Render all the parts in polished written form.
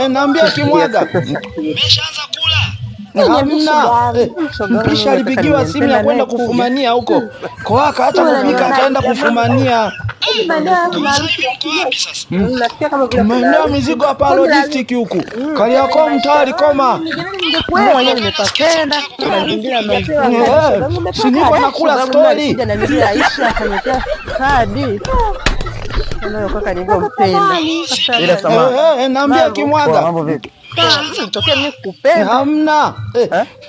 Naambia kimwaga. Umeshaanza kula? Hamna. Mpisha alipigiwa simu ya kwenda kufumania huko. Kwa akaacha kupika akaenda kufumania. Sasa hivi mko wapi sasa? Tumeendea mizigo hapa logistic huku. Kariakoo mtari koma. Wewe mwenyewe nimepapenda, mazingira mazuri. Si niko nakula story. Na mimi Aisha akaniletea kadi. Unayo kaka nilivyompenda. Ila samahani. Naambia kimwaga. Mambo vipi? Tokea mimi kukupenda. Hamna.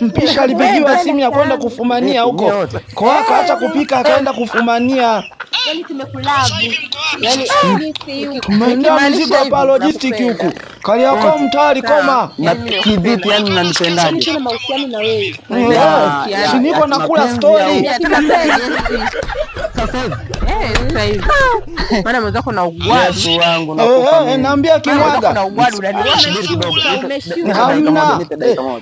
Mpisha alipigiwa simu ya kwenda kufumania huko. Kwa akaacha kupika akaenda kufumania. Yaani tumekulabu. Sasa hivi mko wapi sasa? Tumeendea mizigo hapa logistic huku. Kariakoo mtari koma. Na kivipi yani unanipendaje? Sina mahusiano na wewe. Si niko nakula story. Sasa hivi. Maana mwenzako na ugwadu. Yesu wangu nakufa mimi. Naambia kimwaga. Na ugwadu unaniona. Subiri kidogo. Hamna.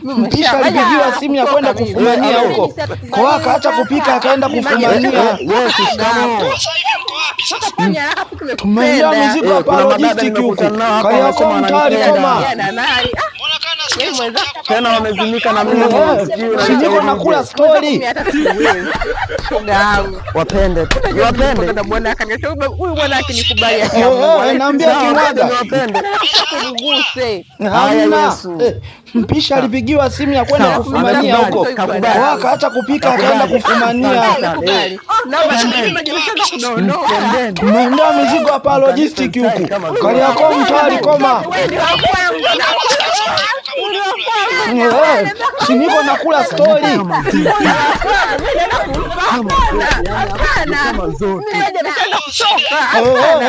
Mpisha alipigiwa simu ya kwenda kufumania huko. Kwa akaacha kupika akaenda kufumania. Yesu shikamoo. Sasa hivi mko wapi sasa? Tumeendea mizigo hapa Kuna madada logistic huku. nimekutana nao hapa Kariakoo wanasema mtari wananipenda. koma. Mbona kana nasikia sauti yako Tena kama wamezimika na mimi sijui Si niko nakula story. Shoga yangu. Wapende. Wapende. Huyu bwana akinikubali Naambia kimwaga. Wapende. akiniguse. Hamna. Yesu. Mpisha alipigiwa simu ya kwenda kufumania huko. Kakubali. Kwa akaacha kupika akaenda kufumania. Tumeendea mizigo hapa logistic huku. Kariakoo mtari koma. Si niko nakula story.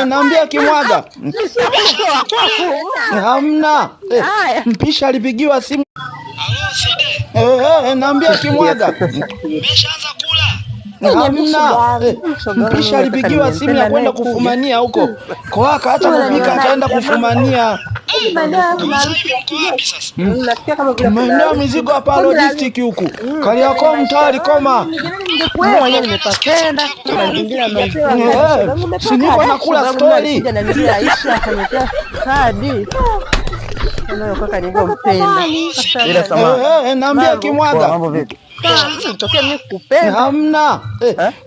Naambia kimwaga. Hamna. Mpisha alipigiwa simu. Halo Side, Naambia kimwaga. umeshaanza kula? Hamna. Mpisha alipigiwa simu ya kwenda kufumania huko. Kwa akaacha kupika akaenda kufumania. Sasa hivi mko wapi sasa? Tumeendea mizigo hapa logistic huku. Kariakoo mtari koma. Wewe mwenyewe nimepapenda, mazingira mazuri. Si niko nakula story. Na mimi Aisha akaniletea kadi. Unayo kaka nilivyompenda. Ila samahani. Naambia kimwaga. Mambo vipi? Tokea mimi kukupenda. Hamna.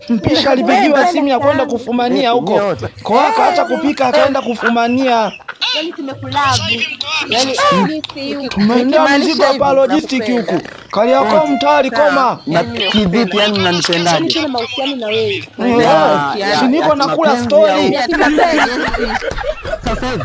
Mpisha alipigiwa simu ya kwenda kufumania huko. Kwa akaacha kupika akaenda kufumania. Yaani tumekulabu. Sasa hivi mko wapi sasa? Tumeendea mizigo hapa logistic huku. Kariakoo mtari koma. Na kivipi yani unanipendaje? Sina mahusiano na wewe. Si niko nakula story. Sasa hivi.